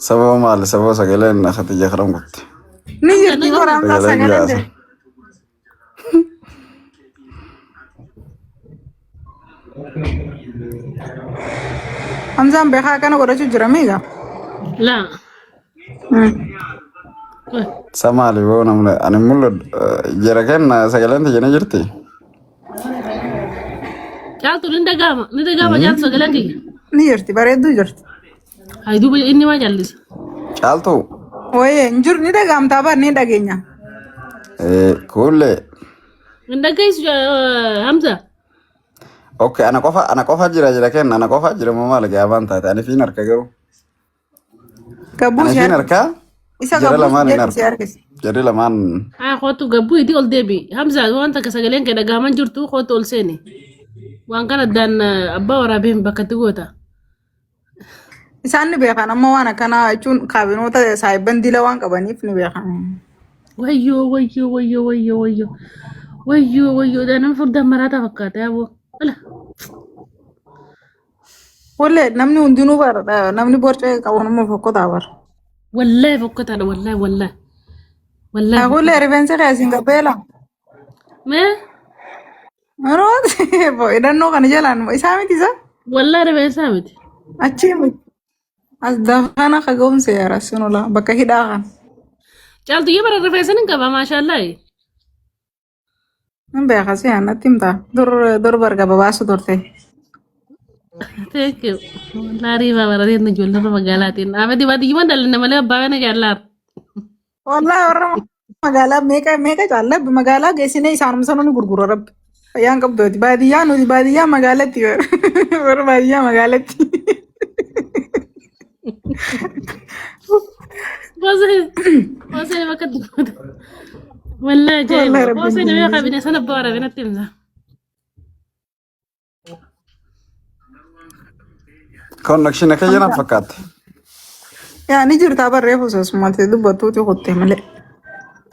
Sababa maali? Sababa sagaleen Khadija karam kutte. Ni Hamza jirti na bara garta. Hamzaa Sagaleen sagaleen gaasa. ta'e. Hamzaan beekaa akkana godhachuu jira miiga. Laa. Sa maali boo namni ani mul'adhu jara kenna sagaleen tiyya ni jirti. Caaltu ni dhaga'ama. Ni dhaga'ama caaltu sagaleen kiyya. Ni jirti bareedduu jirti. Hayi duuba inni maa callisa. Caaltu Wayee hin jiru ni dhaga'amtaa bar ni dhageenya. kuullee Hin dhaggeessu Hamza. okay ana qofa jira jara kenna ana qofa jira moo maali gaabaan taate ani fiin harka garuu Gabbuu ani si fiin harkisa. harka Isa jara gabbuu lamaan hin jedhu si harka harkisa. jarri lamaan Haa kootu gabbuu itti ol deebi. Hamza waan takka sagaleen kee dhaga'aman jirtu kootu ol seeni. Waan kana addaan abbaa waraabeen bakka itti goota. Isaan ni beekan amma waan akkanaa jechuun kaabinoota saayibban dila waan qabaniif ni beekan. Wayyoo wayyoo wayyoo wayyoo wayyoo wayyoo wayyoo nama furdaan maraataa fakkaata yaaboo. Ala. Wallee namni hundinuu bara namni borcee qabu nama fokkotaa bara. Wallahi fokkataadha wallahi wallahi. Wallahi. Wallee rifeensi kee siin gabbeela. Mee Yeroo hidhannoo kana jalaan isaa miti isa wallahi rifeensaa miti. achii miti. As dafana kaga'umsa yaara sinula bakka hidhaa kan. Caaltu yoo bara rifeensa ni qaba maashaallah. Hin beeka si natti himta dur dur barga babaasu turte. Thank you. Wallahi riifaa barateen ijoollee magaalaatiin. Ahmedi baadiyyuma dhalanne malee abbaa kana jaallaar. Wallahi warra magaalaa meeqa meeqa caalla magaalaa geessinee isaanuma sana ni gurgura rabbi. Fayyaan qabdooti baadiyyaa nuti baadiyyaa magaalatti warra baadiyyaa magaalatti. Boosee bakka dubbatu. Wallahi Wallahi ajaa'iba. rabbiin Boosee nama jijjiirra. qabine sana abbaa waraabee natti himta. Connection akka jiran fakkaatti. Yaa ni jirtaa barreeffu sosumatti dubbattuuti kutte malee.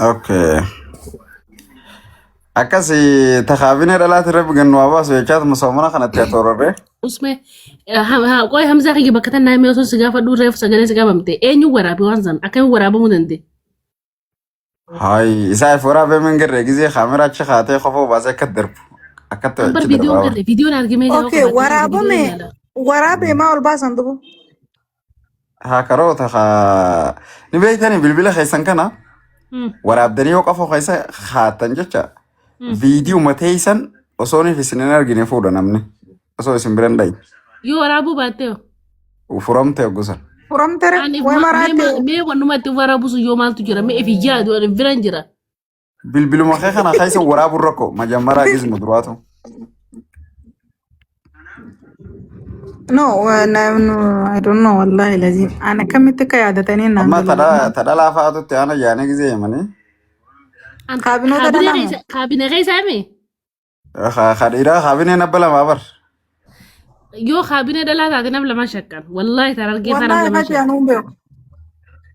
Okay. Akkas takaabinee dhalaati rabbi gannu haa baasu jechaatuma soomana kanatti haa toorarree. Usme qoy Hamzaa kiyya bakka tannaa himee osoo si gaafadhu reefu sagalee si qabamte eenyu waraabe waan san akkamiin waraabamuu danda'e? Hayi isaa if waraabee min garree gizee kaameraa achi kaatee kofoo baasee akka darbu akkatti An bar achi viidiyoon darbaa. garre viidiyoon argimee gaafa Okay, qabaate viidiyoon waraabame ilaala. waraabee maa ol baasan dubu. Haa karoota haa ni beektanii bilbila keessan kana waraabdanii yoo qafoo keessa kaattan jecha viidiyoo mateessan osoo niif isin hin argine fuudha namni osoo isin bira hin dhayin Yoo waraabuu baatte hoo? furamte gosa. Furamtere Ani way mee maraate. mee wannuma itti waraabu sun yoo maaltu jira mee ifi yaadu ani biran jira. Bilbiluma kee kana keessa waraabuun rakkoo majammaraa gizmu duraatu. No, no, I don't know wallahi lazim. Ana kamitti akka yaadatanii naan Amma galu. tadhalaa fa'aatutti aana yaanee gizee himanii. Kaabinoota Kaabinee dhalaa moo? keessa kaabinee keessa hime Kadhiiraa kaabineen abba lamaa bar. Yoo kaabinee dhalaa taate nam lama shakkan wallahi tan argee tan nam Wallahi lama fati shakkan. anuu hin beeku.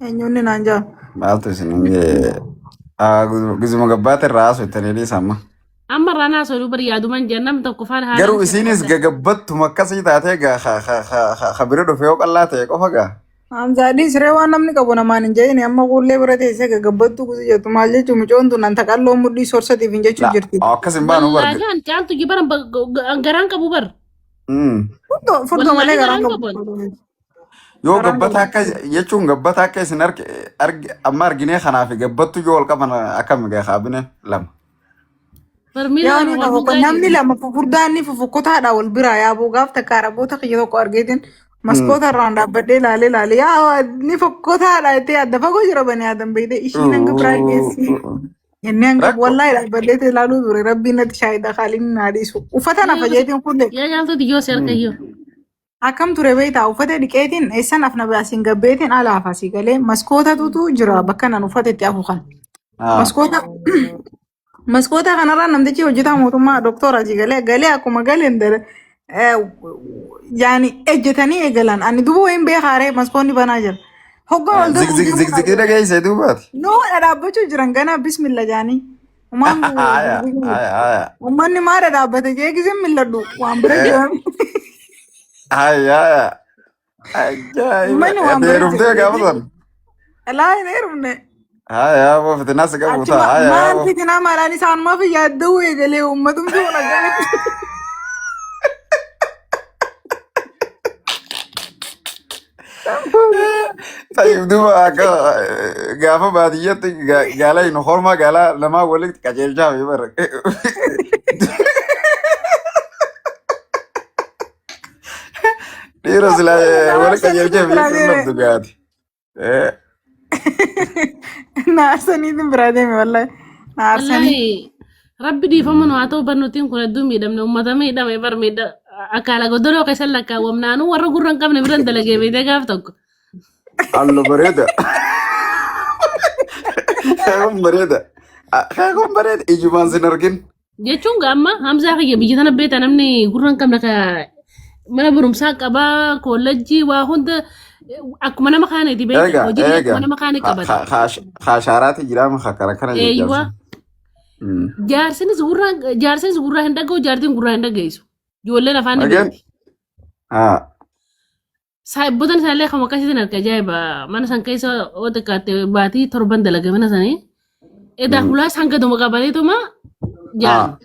Eenyuun naan jaa. Maaltu isin gizuma gabbaatti irraa haasoo itti dhiisa amma. Amma irraa naa sooluu bari yaaduman jeen nam tokko faana haalaan Garuu isiinis gagabbattum akkasii taatee gaa ka bira dhufe yoo qallaa ta'e qofa gaa. Hamzaadhiin siree waan namni qabu namaan hin jedhini amma kuullee bira teessee gagabbattuu kusi jettu maal jechuun mucoon tun anta qalloo mudhii sorsatiif hin jechuu La jirti. akkas hin baanu barge. Wallaahi an caaltu jibaran garaan qabu bar. Furdoo furdoo Wallaahi malee garaan garaan qabu. qabu. Yoo Garaan gabbata qabu. akka jechuun gabbata akka isin arge arge amma arginee kanaaf gabbattu yoo wal qaban akkam gaa kaabineen lama. Barmiila Yaa lama ni wal qabu buukaa namni jiru. lama fufurdaan ni fufukkotaadha wal biraa yaabuu gaaf takka araboota kiyya tokko argeetiin maskoota irraan dhaabbadhee ilaalee ilaalee yaa ni fokkotaadha jettee adda fagoo jira bani aadan beeyte ishiin hanga biraa geessi. Inni hanga Rakkoo. wallahi dhaabbadhee ilaaluu ture rabbiin natti shaayida kaaliin naa dhiisu. Uffata nafa jeetiin kun Yaa caaltu diyyoo si harka iyyoo. Akkam ture beektaa uffata dhiqeetiin eessan afna baasiin gabbeetiin alaaf asii galee maskootatutu jira bakka nan uffata itti afu kan. Maskoota maskoota kanarraa namtichi hojjetaa mootummaa doktora asii galee galee akkuma galeen dare yaani ejjetanii eegalan ani duuba wayiin beekaaree maskoonni banaa jira. Hoggaa ol darbu Zigzig zigzigii dhageessee duubaati. noo dhadhaabbachuu jiran ganaa bismilla jaanii. Umaan Aya aya aya. uummanni maa dhadhaabbate jee giseen milladhu waan bira jiran. Hayyaa ajaa'iba. Uummanni waan Ati bara heerumtee jira gaafa beekte. san? Laa hin heerumne. Hayyaa boo fitinaa si qabu Achuma ta'a. Hayyaa maal boo. fitinaa maalaan isaan maaf yaadda'uu eegalee uummatumti kun akkanatti. Tayyib duuba akka gaafa baadiyyaatti gaala hin horma gaala namaa walitti qajeelchaa fi bara. Dhiira silaa walitti qajeelchaa fi Biraa jechuun deeme. dhabdu gaati. Na aarsaniitiin biraa deeme wallahi. Na aarsanii. Wallahi rabbi dhiifama nu haa ta'u barnootiin kun hedduu miidhamne uummata miidhame bar miidha akaala godoloo keessa lakkaawwamnaanuu warra gurra hin qabne biran dalagee beekte gaaf tokko. Allo bareeda. Kun bareeda. Kun bareeda. Ijumaan sin argin. Jechuun amma Hamzaa kiyya biyya tana beekta namni gurra hin qabne ka mana barumsaa qabaa kollejjii waa hunda akkuma nama kaaniiti beekta Eega hojii eega. akkuma nama kaanii qabata. Kaashaaraati jiraama kana kana Eeyyuwa jajjaabsa. jaarsinis gurraa hin dhaga'u jaartiin gurraa hin dhageessu. Ijoolleen afaan ni Dhageen. beekti. Saayibbotan isaallee kan akkasiitiin harka ajaa'iba mana san keessa yoo xiqqaatte baatii torban dalaga mana sanii. Edaa hulaas hanga dhuma qabaniituma jaan.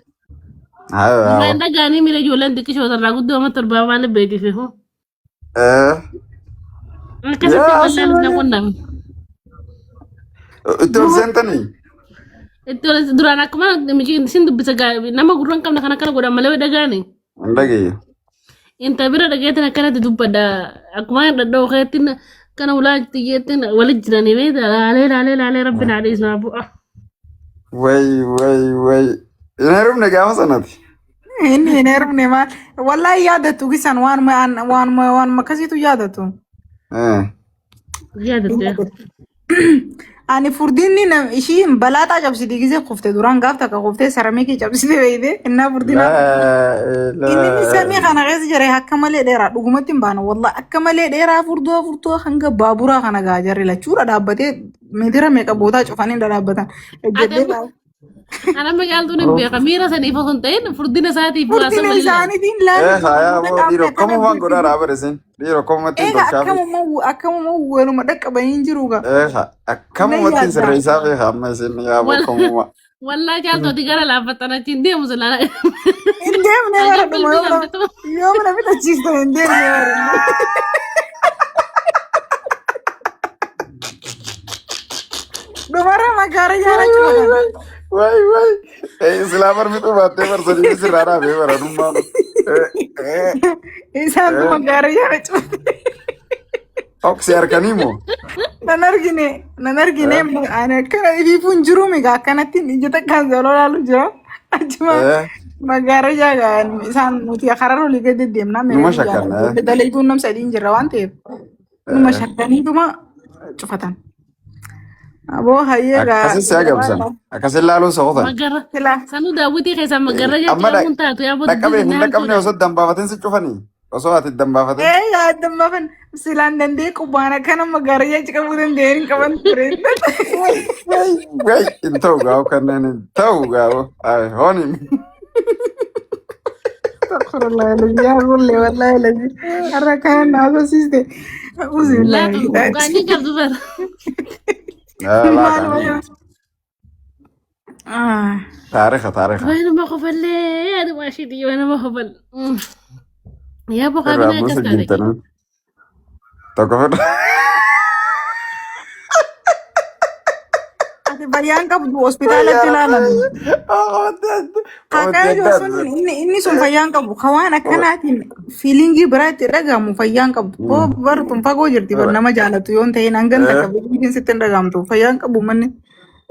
Gurraa hin dhaga'anii miira ijoolleen xiqqishoo irraa guddoo amma torbaa waan beektiif. Akkasitti Yaa wallaan na qunname. Itti ol seentanii? Itti ol duraan akkuma isin dubbisa nama gurra hin qabne kan akkana godhan malee dhaga'ani. Hin dhageeyyu. Inta bira dhageetin akkanatti dubbadha. Akkuma dhadha'u keettin kana ulaa xiyyeettin walit jiranii beekta laalee laalee laalee rabbi naa dhiisu naa bu'a. Way way way. Hin heerumne gaafa sanati. Inni hin heerumne maal? Wallahi yaadattu gisan waanuma waanuma waanuma akkasiitu yaadattu. Yaadatte. Ani furdinni ishii balaaxaa cabsiti gisee kufte duraan gaaf takka kuftee saramikii cabsite beeyte innaa furdina. Inni samii kana keessa jira akka malee dheeraa dhugumatti hin baanu wallahi akka malee dheeraa furdoo furdoo hanga baaburaa kana gaa jarri lachuudha dhaabbatee meetira meeqa bootaa cufanii dhaabbatan. Ejjedhee Ana magaaltuun hin beeka miira saniif osoo hin ta'in furdina isaatiif waa furdina saba ilaala. isaaniitiin laalu. Hayaa boo dhiiroo akkamumaan godhaa dhaabare isin dhiiroo akkamumatti hin Eega tolchaafi. akkamuma akkamuma waluma dhaqqabanii hin jiru gaa. Akkamumatti hin sirreessaa beeka amma isin yaa boo akkamuma. Wallaa caaltooti gara laaffattan achiin deemu silaa. Hin deemne bara dhuma yoo mana fitachiistan hin deemne bara. Dhumarra magaara jaala cufatan. Waay waay. Silaa barmituu baattee barsanii sirraa dhaabee baranummaa. Isaantu magaara jaala cufate. Oksi harkanii moo? Nan argine nan argine ani akkana ifiifuu hin jiru migaa akkanatti ija takkaan zaloo laalu jira. Achuma magaara jaaga isaan nuti karaa olii gadi deemnaa Numa shakkan, eh. dalaguun nam sadiin jirra waan ta'eef. Numa shakkaniituma cufatan. Aboo hayyee gaa. Akkasin si agamsan. Akkasin laaluu soqotan. Magarra. Silaa. Sanuu daawwitii keessaa magarra Amma jechuun taatu yaa booda dhaqqabee hin dhaqqabne osoo dambaafatin si cufanii. Osoo ati dambaafatin. Ee yaadammaafan silaan danda'ee qubbaan akkana magaara jaachi qabuu danda'ee hin qaban ture. Way way hin ta'u gaa'u kanneen hin ta'u gaa'u. Ay hooni. Astaghfirullah alazim yaa gulle wallahi alazim har'a kana na haasofsiiste. Uzu billahi Laatu min qaanii qabdu bara. Maal wayyaa. Ah. Taarika taarika. Wayi nama kofallee yaadu maashiitii wayi nama kofal. Yaa boqaa Irraa binaa akkas buusa taate. jirtanii. Tokko fedha. Ati fayyaan qabdu hospitaalatti ilaalame. Haqaa sun inni sun fayyaan qabu. Ka waan akkanaatiin fiilingii biraatti dhagahamu fayyaan qabdu. Koo bartun fagoo jirti bar nama jaalatu yoo hin ta'in hangan takka fiilingiin sitti hin dhagahamtu. Fayyaan qabu manni.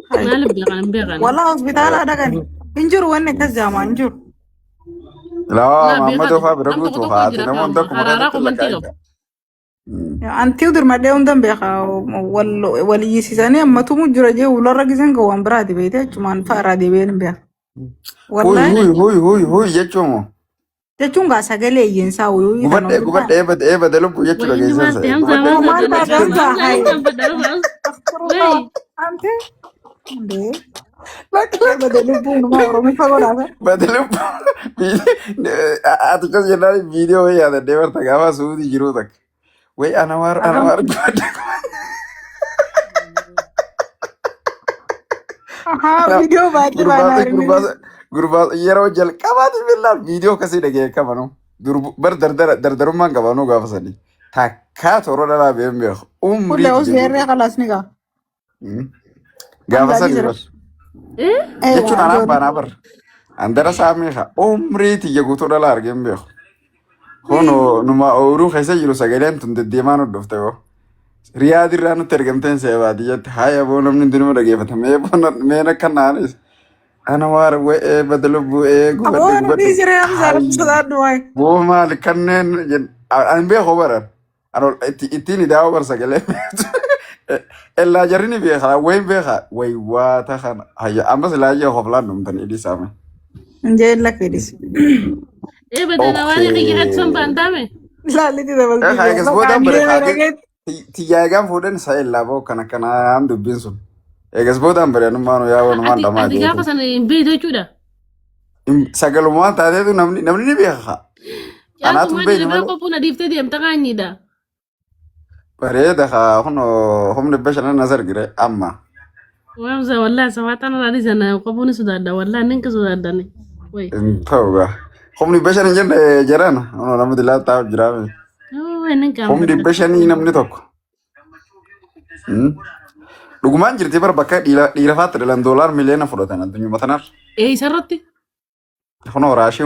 Maaliif beekan hin beekan. Walaa hospitaalaa dhaqani. Hin jiru wanni akkas jaamaa hin jiru. Laa Laa Maammadoo beekatu. fa'aa bira Nam tokko guutuu tokko haati jira namoonni kan akkuma haraaraa kanatti komantii qabu. lakkaa'e. Antii dirmadhee hundan beeka wal iyyisiisanii ammatumu jira jee ularra gisan kan waan biraati beekte achumaan fa'a irraa deebi'een hin beeka. Huy Wallaahi huy huy huy huy jechuun moo jechuun gaa sagalee iyyinsaa uyuu gubadhee gubadhee eebade eebade lubbuu jechuu Wayi inni dhageessan maal sa'e ta'e Hamzaa gubadhee maal Maal taate taate Hamzaa Hamzaa? Hamzaa hin gaanfadha. Wayi. Ante. Lakki lakki. Bade lubbuu numaa Oromiffa godhaata. Bade lubbuu. Ati akkas jennaan viidiyoo wayii yaadadhee barta gaafa suutii jiruu takka. Wayi anawaar Akkam anawaar gubadde. Ahaa viidiyoo baay'ee Gurbaa baanaa gurbaa gurbaa yeroo jalqabaatiif illaan viidiyoo akkasii dhagee qabanu. Bar dardara dardarummaan qabanuu gaafa sanii. Takkaa toora dhalaa beem beeku. Umrii Kulle tiyya usbeerree guutuu. kalaas ni gaa. Gaafa Hamzaa sanii jira. bar. Jechuun Eewa anaan ijoollee. baanaa bar. Andara saamii umrii tiyya guutuu dhalaa argee hin beeku. Kun numa ooyiruu keessa jiru sagaleen tun deddeemaa nu dhufte boo. Riyaad irraa nutti ergamteen see baadiyyatti haaya boo namni hundinuu dhageeffata mee boo mee akka naanis ana waar wa'ee bada lubbuu ee gubadhe Aboo nu gubadhe dhiisiree Hamzaa rabbi hayi sodaadhu waay. boo maal kanneen ani beeku baran ani ittiin idaa'uu bar sagalee ellaa jarri ni beeka wayin beeka wayi waata kana hayya ammas laayyaa hoflaan dhumtan idhi saame. Injee lakkidis. Ee badana waan kiyya hatu san baantaame. Laallitti dabaltii Egaa eegas jira. boodaan Maqaan bare deemee haati dhageetti. tiyyaa eegaan fuudhan isa illaa boo kana kanaan dubbiin sun. Eegas boodaan bare anummaan yaa wanumaan Ati dhamaa ati gaafa jeetu. sana hin beektu jechuudha. Sagalumaan taateetu namni namni ni beeka. Anaatu Caaltumaa hin beekne jira bira malee. qophuun adiiftee deemta qaanyiidha. Bareeda haa kunoo humni bashannan as argire amma. Waamsa wallahi sabaataan alaalii sana qophuun ni sodaadha wallahi ninka sodaadhani. Wayi. Hin ta'u gaa. Humni bashannan jenne jedhan kunoo namni dilaa taa'u jiraame. Wayi ninka Humni 500 namni tokko. Dhugumaan jirti bara bakka dhiira faatti dhalan doolaar miliyoona fudhatan addunyuma tanarra. Ee isarratti. Kunoo raashii